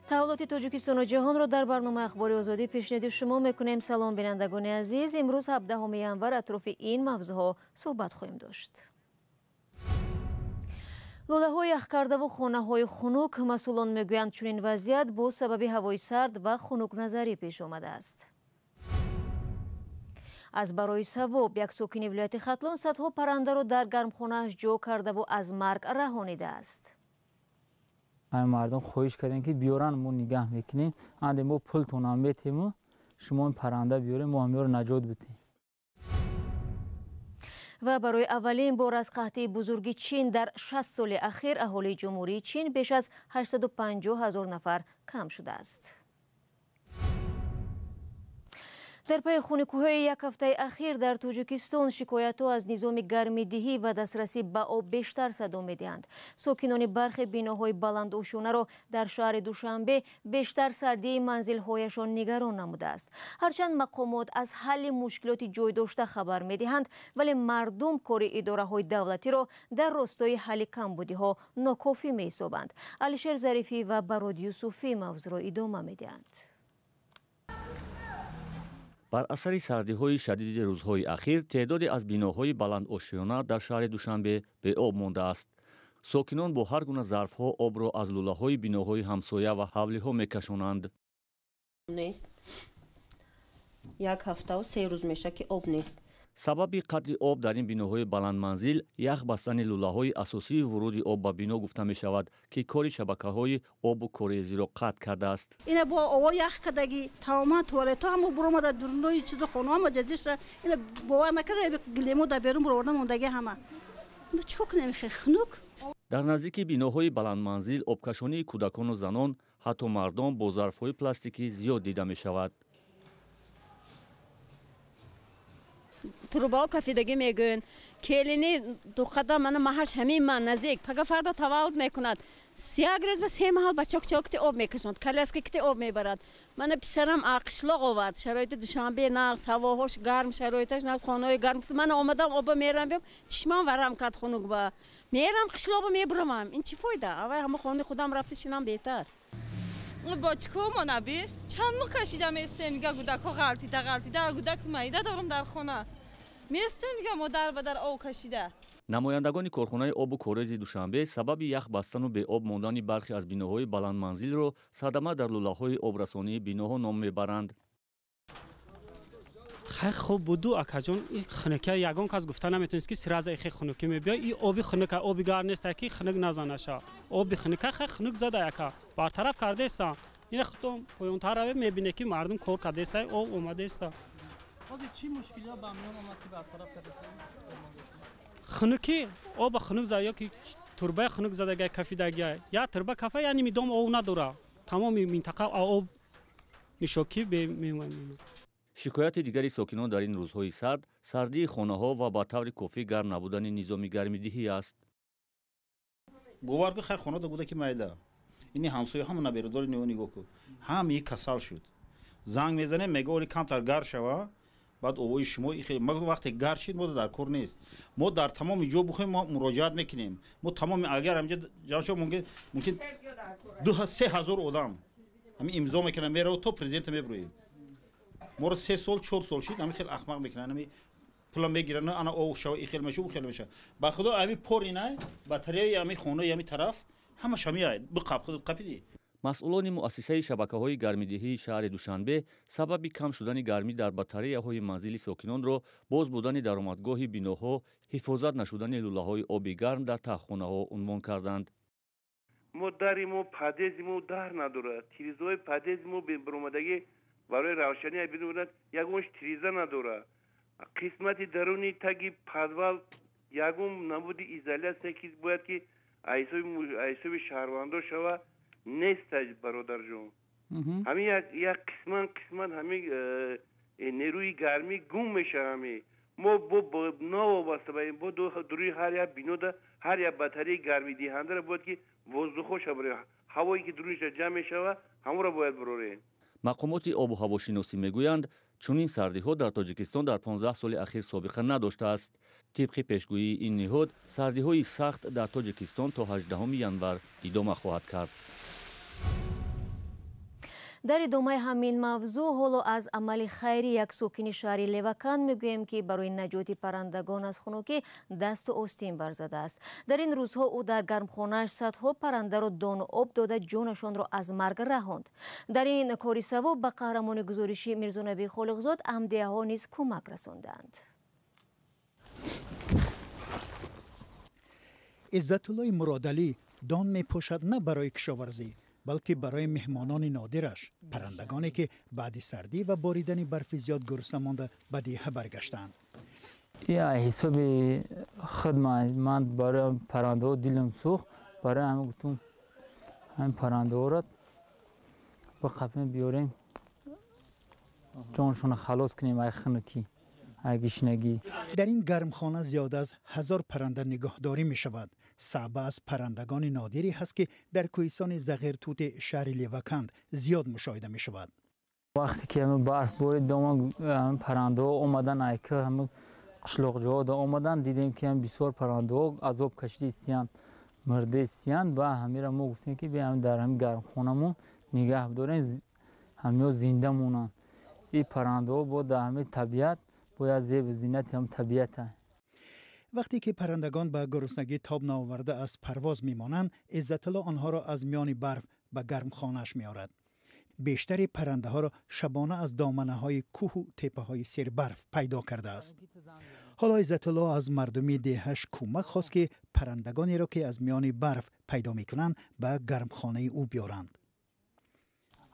Таҳаввулоти Тоҷикистону ҷаҳонро дар барномаи Ахбори Озодӣ пешниҳоди шумо мекунем. Салом, бинандагони азиз. Имрӯз 17 январ атрофи ин мавзӯъҳо суҳбат хоҳем дошт. Лӯлаҳои яхкардаву хонаҳои хунук. Масъулон мегӯянд, чунин вазъият бо сабаби ҳавои сард ва хунукназарӣ пеш омадааст. Аз барои савоб як сокини вилояти Хатлон садҳо паррандаро дар гармхонааш ҷо кардаву аз марг раҳонидааст. Ҳамин мардум хоҳиш кардем, ки биёранд, мо нигаҳ мекунем, анде мо пултонам метему, шумо ин парранда биёрем, мо ҳамёро наҷот бидем. Ва барои аввалин бор аз қаҳтии бузурги Чин дар 60 соли ахир аҳолии Ҷумҳурии Чин беш аз 850 ҳазор нафар кам шудааст. Дар пайи хунукиҳои як ҳафтаи ахир дар Тоҷикистон шикоятҳо аз низоми гармидиҳӣ ва дастрасӣ ба об бештар садо медиҳанд. Сокинони бархе биноҳои баландошонаро дар шаҳри Душанбе бештар сардии манзилҳояшон нигарон намудааст. Ҳарчанд мақомот аз ҳалли мушкилоти ҷойдошта хабар медиҳанд, вале мардум кори идораҳои давлатиро дар ростои ҳалли камбудиҳо нокофӣ меҳисобанд. Алишер Зарифӣ ва Барод Юсуфӣ мавзӯъро идома медиҳанд. Бар асари сардиҳои шадиди рӯзҳои ахир теъдоде аз биноҳои баландошёна дар шаҳри Душанбе беоб мондааст. Сокинон бо ҳар гуна зарфҳо обро аз лӯлаҳои биноҳои ҳамсоя ва ҳавлиҳо мекашонанд. Нест. Як ҳафтаву 3 рӯз мешавад, ки об нест. Сабаби қатъи об дар ин биноҳои баландманзил ях бастани лӯлаҳои асосии вуруди об ба бино гуфта мешавад, ки кори шабакаҳои обу корезиро қатъ кардааст. Ина бо ово ях кардагӣ, тамоман туалетҳо ҳама буромада, дурунои чизо, хонаҳо ҳама ҷазиша. Ина бовар накарда, гилемо дар берун буроварда мондагӣ ҳама. Чӣ кор кунем, хе хунук. Дар наздики биноҳои баландманзил обкашонии кӯдакону занон, ҳатто мардон бо зарфҳои пластикӣ зиёд дида мешавад. Трубао кафидагӣ мегӯянд. Келини дуқада мана маҳаш ҳамин ман наздик пага фарда таваллуд мекунад. Як рӯз ба се маҳал бачакчо кити об мекашонад, коляска кити об мебарад. Мана писарам қишлоқ овард. Шароити Душанбе нағз, ҳавоҳош гарм, шароиташ нағз, хонаҳои гарм. Мана омадам, оба мерам, биём, чишмам варам кард хунук ба. Мерам қишлоқба, мебурамам. Ин чӣ фоида? Авай ҳама хонаи худам рафта шинам беҳтар. Бочко наби чанд мо кашида местем, дига гудако ғалтида ғалтида, гудаки маида дорум дар хона, местем дига модар ба дар об кашида. Намояндагони корхонаи обу корези Душанбе сабаби ях бастану беоб мондани бархе аз биноҳои баландманзилро садама дар лӯлаҳои обрасонии биноҳо ном мебаранд. Хай, хуб буду, акаҷон. И хунукия ягон кас гуфта наметавонист, ки сразу ихе хунукӣ мебиёй. И оби хунука, оби гарм нест, ки хунук назанаша. Оби хунука хай хунук зада, яка бартараф кардаеста. Ина худтон поёнтар раве, мебине, ки мардум кор кардаеста, об омадаеста. Ҳозир чӣ мушкилиҳо ба миён омад, ки бартараф кардаеста? Хунукӣ, оба хунук зада ё ки турбаи хунук задагай, кафидагиай. Я турба кафа, я ними дом об надора, тамоми минтақа об нишокӣ мемонад. Шикояти дигари сокинон дар ин рӯзҳои сард сардии хонаҳо ва ба таври кофӣ гарм набудани низоми гармидиҳӣ аст. Бовар кун, хай, хонада буда, ки майда ини ҳамсоя ҳама наберадори нигоҳ кун, ҳамаи касал шуд. Занг мезанем, мега, оли камтар гар шава, баъд овои шумо. Вақте гар шид, мо дар кор нест. Мо дар тамоми ҷо бухоем, мо муроҷиат мекунем. Мо тамоми агар ҳамҷа ҷамъ, мумкин 2-3 ҳазор одам ҳамин имзо мекунам, мерава, то президента мебурӯем. Моро 3 сол, 4 сол шид, ҳамин хел ахмақ мекунанд, ҳами пула мегиранд. Ана ов шава, и хел меша, у хел меша. Ба худо, ҳами пор инай батареяи ҳами хонаи ҳами тараф ҳамаш ҳами биқап, худ қапиди. Масъулони муассисаи шабакаҳои гармидиҳии шаҳри Душанбе сабаби кам шудани гармӣ дар батареяҳои манзили сокинонро боз будани даромадгоҳи биноҳо, ҳифозат нашудани лӯлаҳои оби гарм дар таҳхонаҳо унвон карданд. Мо дари мо, подъезди мо дар надорад. Тирезаҳои подъезди мо баромадагӣ барои равшанӣ бинурад, ягонш тиреза надорад. Қисмати даруни таги подвал ягон намуди изоляция, ки бояд ки ҳисоби шаҳрвандо шава, нест, бародарҷон. Ҳамин як қисман қисман ҳамин нерӯи гармӣ гум мешава. Ҳамин мо бо новобаста ба ин бо дуруи ҳар як бинода ҳар як батареяи гармидиҳандаро бояд ки воздухоша барем, ҳавое ки дуруниша ҷамъ мешава, ҳамонро бояд барорем. Мақомоти обу ҳавошиносӣ мегӯянд, чунин сардиҳо дар Тоҷикистон дар 15 соли ахир собиқа надоштааст. Тибқи пешгӯии ин ниҳод, сардиҳои сахт дар Тоҷикистон то 18 январ идома хоҳад кард. Дар идомаи ҳамин мавзӯъ ҳоло аз амали хайри як сокини шаҳри Левакан мегӯем, ки барои наҷоти паррандагон аз хунукӣ дасту остин барзадааст. Дар ин рӯзҳо ӯ дар гармхонааш садҳо паррандаро дону об дода ҷонашонро аз марг раҳонд. Дар ин кори савоб ба қаҳрамони гузориши Мирзонабӣ Холиқзод ҳамдеҳаҳо низ кӯмак расонданд. Иззатуллои Муродалӣ дон мепӯшад на барои кишоварзӣ, балки барои меҳмонони нодираш, паррандагоне ки баъди сардӣ ва боридани барфи зиёд гурусна монда ба деҳа баргаштаанд. Я ҳисоби худ ман барои паррандаҳо дилам сӯхт, барои ҳамин гуфтум ҳамин паррандаҳоро ба қапем биёрем, ҷоншонро халос кунем ай хунукӣ, ай гишнагӣ. Дар ин гармхона зиёд аз 1000 парранда нигоҳдорӣ мешавад. Саъба аз паррандагони нодире ҳаст, ки дар кӯҳистони Зағиртути шаҳри Леваканд зиёд мушоҳида мешавад. Вақте ки ҳамин барф борид, ҳамин паррандаҳо омадан, айка ҳамин қишлоқҷоҳо омадан, дидем ки ҳам бисёр паррандаҳо азоб кашида истиянд, мурда истиянд ва ҳамира мо гуфтем, ки биям дар ҳамин гармхонамон нигаҳ дорем, ҳамиҳо зинда монанд. Ин паррандаҳо бо дар ҳамин табиат бояд зебу зинати ҳам табиата. Вақте ки паррандагон ба гуруснагӣ тоб наоварда аз парвоз мемонанд, Иззатулло онҳоро аз миёни барф ба гармхонааш меорад. Бештари паррандаҳоро шабона аз доманаҳои кӯҳу теппаҳои сербарф пайдо кардааст. Ҳоло Иззатулло аз мардуми деҳаш кӯмак хост, ки паррандагонеро, ки аз миёни барф пайдо мекунанд, ба гармхонаи ӯ биёранд.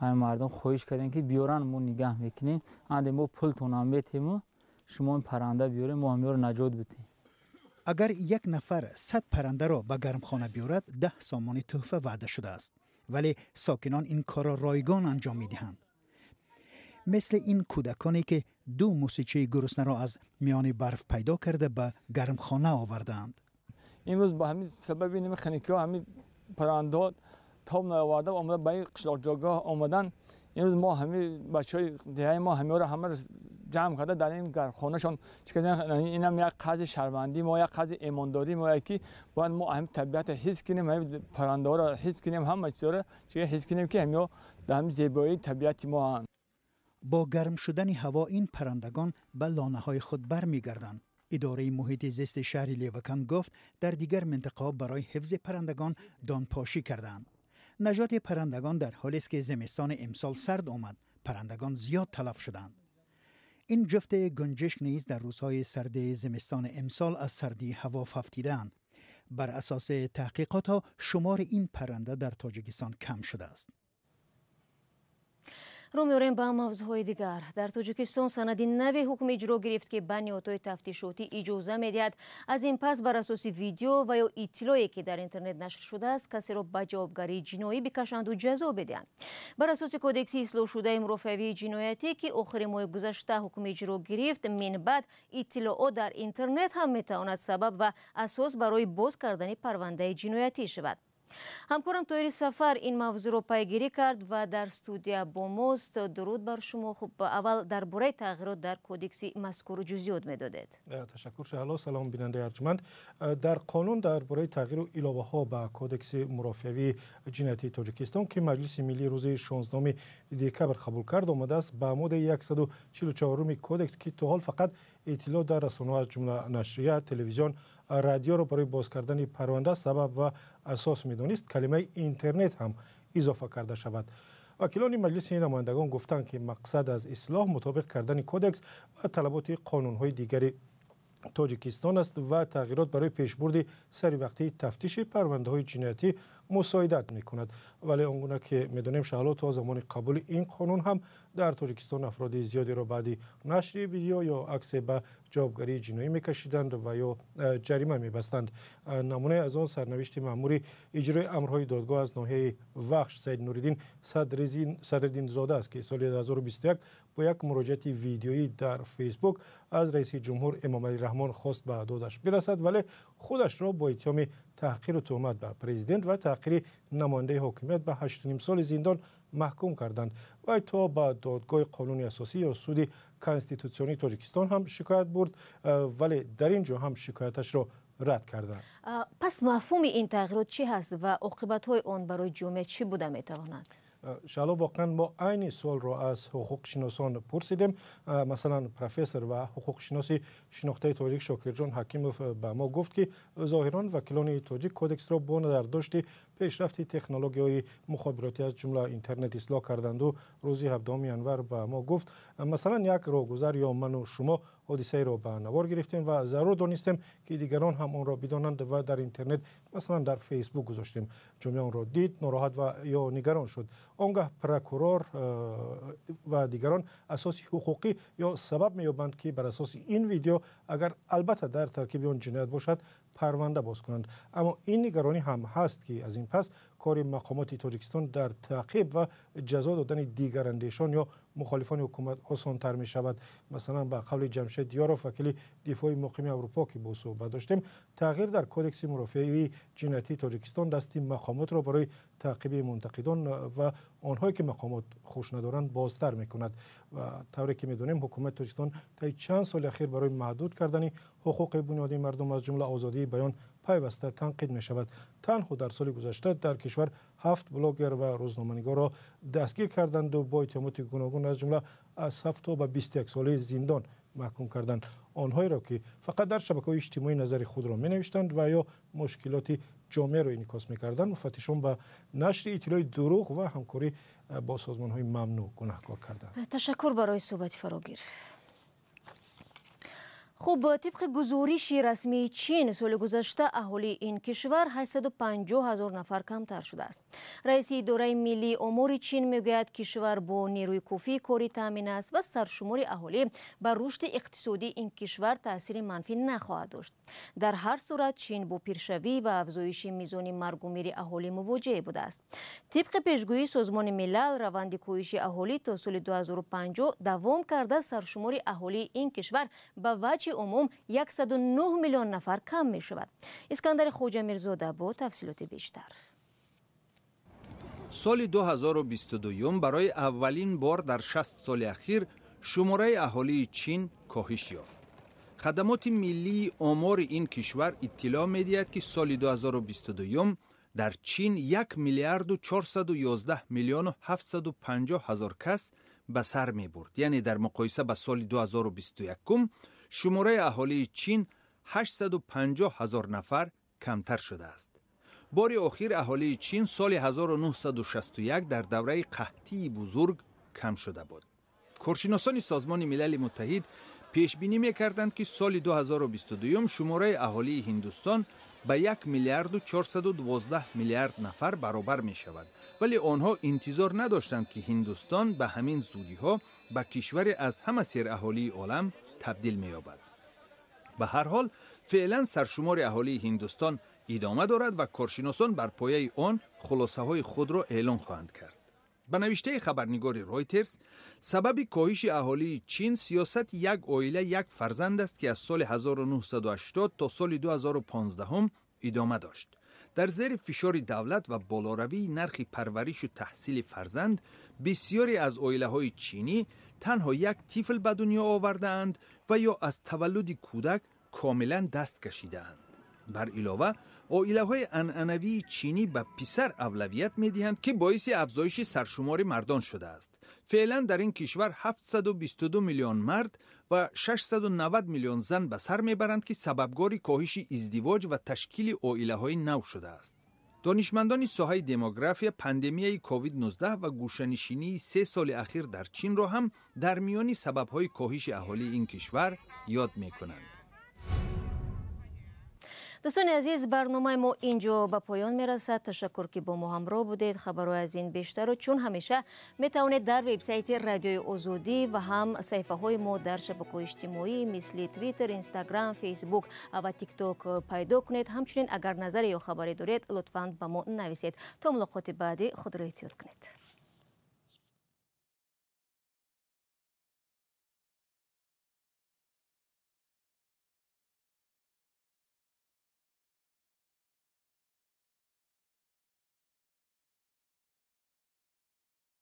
Ҳамин мардум хоҳиш кардем, ки биёранд, мо нигаҳ мекунем, анде мо пултонам метему, шумо парранда биёрем, мо ҳамиёро наҷот бутем. Агар як нафар 100 паррандаро ба гармхона биёрад, 10 сомони тӯҳфа ваъда шудааст. Вале сокинон ин корро ройгон анҷом медиҳанд. Мисли ин кӯдаконе, ки ду мусичаи гуруснаро аз миёни барф пайдо карда ба гармхона овардаанд. Имрӯз ба ҳамин сабаби ними хунукиҳо ҳамин паррандаҳо тоб наоварда омада ба ин қишлоқҷойгоҳ омадан. Имрӯз мо ҳамин бачаҳои деҳаи мо ҳамиҳоро ҳамаро ҷамъ карда дар ин гармхонашон инам як қази шармандии мо, як қази имондории мо, ки бояд мо ҳамин табиатро ҳис кунем, ҳамин паррандаҳоро ҳис кунем, ҳама чизҳоро ҳис кунем, ки ҳамиҳо дар ҳамин зебоии табиати мо ҳанд. Бо гарм шудани ҳаво ин паррандагон ба лонаҳои худ бармегарданд. Идораи муҳити зисти шаҳри Леваканд гуфт, дар дигар минтақаҳо барои ҳифзи паррандагон донпошӣ кардаанд. Наҷоти паррандагон дар ҳолест, ки зимистони имсол сард омад, паррандагон зиёд талаф шуданд. Ин ҷуфти гунҷишк низ дар рӯзҳои сарди зимистони имсол аз сардии ҳаво фавтидаанд. Бар асоси таҳқиқотҳо шумори ин парранда дар Тоҷикистон кам шудааст. Рӯ меорем ба мавзӯъҳои дигар. Дар Тоҷикистон санади нави ҳукми иҷро гирифт, ки ба ниҳодҳои тафтишотӣ иҷоза медиҳад аз ин пас бар асоси видео ва ё иттилое, ки дар интернет нашр шудааст, касеро ба ҷавобгарии ҷиноӣ бикашанду ҷазо бидиҳанд. Бар асоси кодекси ислоҳшудаи мурофиавии ҷиноятӣ, ки охири моҳи гузашта ҳукми иҷро гирифт, минбаъд иттилоот дар интернет ҳам метавонад сабаб ва асос барои боз кардани парвандаи ҷиноятӣ шавад. Ҳамкорам Тоҳири Сафар ин мавзӯъро пайгирӣ кард ва дар студия бо мост. Дуруд бар шумо. Хуб, аввал дар бораи тағйирот дар кодекси мазкур ҷузъиёт медодед. Ташаккур Шаҳло. Салом бинандаи арҷманд. Дар қонун дар бораи тағйиру иловаҳо ба кодекси мурофиавии ҷиноятии Тоҷикистон, ки Маҷлиси миллӣ рӯзи 16 декабр қабул кард, омадааст ба моддаи 144 кодекс, ки то ҳол фақат иттилоъ дар расонаҳо аз ҷумла нашрия, телевизион, радиоро барои боз кардани парванда сабаб ва асос медонист, калимаи интернет ҳам изофа карда шавад. Вакилони Маҷлиси намояндагон гуфтанд, ки мақсад аз ислоҳ мутобиқ кардани кодекс ва талаботи қонунҳои дигари Тоҷикистон аст ва тағйирот барои пешбурди саривақтии тафтиши парвандаҳои ҷиноятӣ мусоидат мекунад. Вале он гуна ки медонем, Шаҳло, то замони қабули ин қонун ҳам дар Тоҷикистон афроди зиёдеро баъди нашри видео ё аксе ба ҷавобгарии ҷиноӣ мекашиданд ва ё ҷарима мебастанд. Намунае аз он сарнавишти маъмури иҷрои амрҳои додгоҳ аз ноҳияи Вахш Саид Нуриддин Садриддинзода аст, ки соли 2021 бо як муроҷиати видеоӣ дар Фейсбук аз раиси ҷумҳур Эмомалӣ Раҳмон хост ба додаш бирасад, вале худашро бо иттиҳоми таҳқиру туҳмат ба президент ва таҳқири намояндаи ҳокимият ба 8,5 соли зиндон маҳкум карданд. Вай то ба додгоҳи қонуни асосӣ ё суди конститутсионии Тоҷикистон ҳам шикоят бурд, вале дар ин ҷо ҳам шикояташро рад карданд. Пас мафҳуми ин тағйирот чӣ ҳаст ва оқибатҳои он барои ҷомеа чӣ буда метавонад? Шаҳло, воқеан мо айни суолро аз ҳуқуқшиносон пурсидем. Масалан, профессор ва ҳуқуқшиноси шинохтаи тоҷик Шокирҷон Ҳакимов ба мо гуфт, ки зоҳиран вакилони тоҷик кодексро бо назардошти пешрафти технологияҳои мухобиротӣ, аз ҷумла интернет, ислоҳ карданду рӯзи 17 январ ба мо гуфт, масалан, як роҳгузар ё ману шумо ҳодисаеро ба навор гирифтем ва зарур донистем, ки дигарон ҳам онро бидонанд ва дар интернет, масалан дар Фейсбук гузоштем. Ҷомеа онро дид, нороҳат ва ё нигарон шуд. Он гаҳ прокурор ва дигарон асоси ҳуқуқӣ ё сабаб меёбанд, ки бар асоси ин видео, агар албатта дар таркиби он ҷиноят бошад, парванда боз кунанд. Аммо ин нигаронӣ ҳам ҳаст, ки аз ин пас кори мақомоти Тоҷикистон дар таъқиб ва ҷазо додани дигарандешон ё мухолифони ҳукумат осонтар мешавад. Масалан, ба қавли Ҷамшед Диёров, вакили дифои муқими Аврупо, ки бо суҳбат доштем, тағйир дар кодекси мурофиаи ҷиноятии Тоҷикистон дасти мақомотро барои таъқиби мунтақидон ва онҳое, ки мақомот хуш надоранд, бозтар мекунад. Ва тавре ки медонем, ҳукумати Тоҷикистон таи чанд соли ахир барои маҳдуд кардани ҳуқуқи бунёдии мардум, аз ҷумла озодии баён, пайваста танқид мешавад. Танҳо дар соли гузашта дар кишвар 7 блогер ва рӯзноманигорро дастгир карданду бо иттиҳомоти гуногун, аз ҷумла аз 7 то ба 21 солаи зиндон маҳкум карданд. Онҳоеро, ки фақат дар шабакаҳои иҷтимоӣ назари худро менавиштанд ва ё мушкилоти ҷомеаро инъикос мекарданд, муфаттишон ба нашри иттилои дурӯғ ва ҳамкорӣ бо созмонҳои мамнӯъ гунаҳкор карданд. Ташаккур барои суҳбати фарогир. Хуб, тибқи гузориши расмии Чин, соли гузашта аҳолии ин кишвар 850 ҳазор нафар камтар шудааст. Раиси идораи миллии омори Чин мегӯяд, кишвар бо нерӯи кофии корӣ таъмин аст ва саршумори аҳолӣ ба рушди иқтисодии ин кишвар таъсири манфӣ нахоҳад дошт. Дар ҳар сурат, Чин бо пиршавӣ ва афзоиши мизони маргумири аҳолӣ мувоҷеҳ будааст. Тибқи пешгӯии Созмони Милал, раванди коҳиши аҳолӣ то соли 2050 давом карда, саршумори аҳолии ин кишвар ба ваҷҳи умум 109 миллион нафар кам мешавад. Искандари Хоҷамирзода бо тафсилоти бештар. Соли 2022 барои аввалин бор дар 60 соли ахир шумораи аҳолии Чин коҳиш ёфт. Хадамоти миллии омори ин кишвар иттилоъ медиҳад, ки соли 2022 дар Чин 1 миллиарду 411 миллиону 750 ҳазор кас ба сар мебурд. Яъне дар муқоиса ба соли 2021 шумораи аҳолии Чин 850 ҳазор нафар камтар шудааст. Бори охир аҳолии Чин соли 1961 дар давраи қаҳтии бузург кам шуда буд. Коршиносони Созмони Милали Муттаҳид пешбинӣ мекарданд, ки соли 2022 шумораи аҳолии Ҳиндустон ба 1 миллиарду 412 миллиард нафар баробар мешавад, вале онҳо интизор надоштанд, ки Ҳиндустон ба ҳамин зудиҳо ба кишваре аз ҳама сераҳолии олам табдил меёбад. Ба ҳар ҳол, феълан саршумори аҳолии Ҳиндустон идома дорад ва коршиносон бар пояи он хулосаҳои худро эълон хоҳанд кард. Ба навиштаи хабарнигори Ройтерс, сабаби коҳиши аҳолии Чин сиёсати як оила як фарзанд аст, ки аз соли 1980 то соли 2015 идома дошт. Дар зери фишори давлат ва болоравии нархи парваришу таҳсили фарзанд, бисёре аз оилаҳои чинӣ танҳо як тифл ба дунё овардаанд ва ё аз таваллуди кӯдак комилан даст кашидаанд. Бар илова, оилаҳои анъанавии чинӣ ба писар авлавият медиҳанд, ки боиси афзоиши саршумори мардон шудааст. Феълан дар ин кишвар 722 миллион мард ва 690 миллион зан ба сар мебаранд, ки сабабгори коҳиши издивоҷ ва ташкили оилаҳои нав шудааст. Донишмандони соҳаи демография пандемияи COVID-19 ва гӯшанишинии 3 соли ахир дар Чинро ҳам дар миёни сабабҳои коҳиши аҳолии ин кишвар ёд мекунанд. Дӯстони азиз, барномаи мо инҷо ба поён мерасад. Ташаккур, ки бо мо ҳамроҳ будед. Хабарҳои аз ин бештарро чун ҳамеша метавонед дар вебсайти Радиои Озодӣ ва ҳам саҳифаҳои мо дар шабакаҳои иҷтимоӣ мисли Твиттер, Инстаграм, Фейсбук ва Тикток пайдо кунед. Ҳамчунин агар назаре ё хабаре доред, лутфан ба мо нависед. То мулоқоти баъдӣ худро эҳтиёт кунед.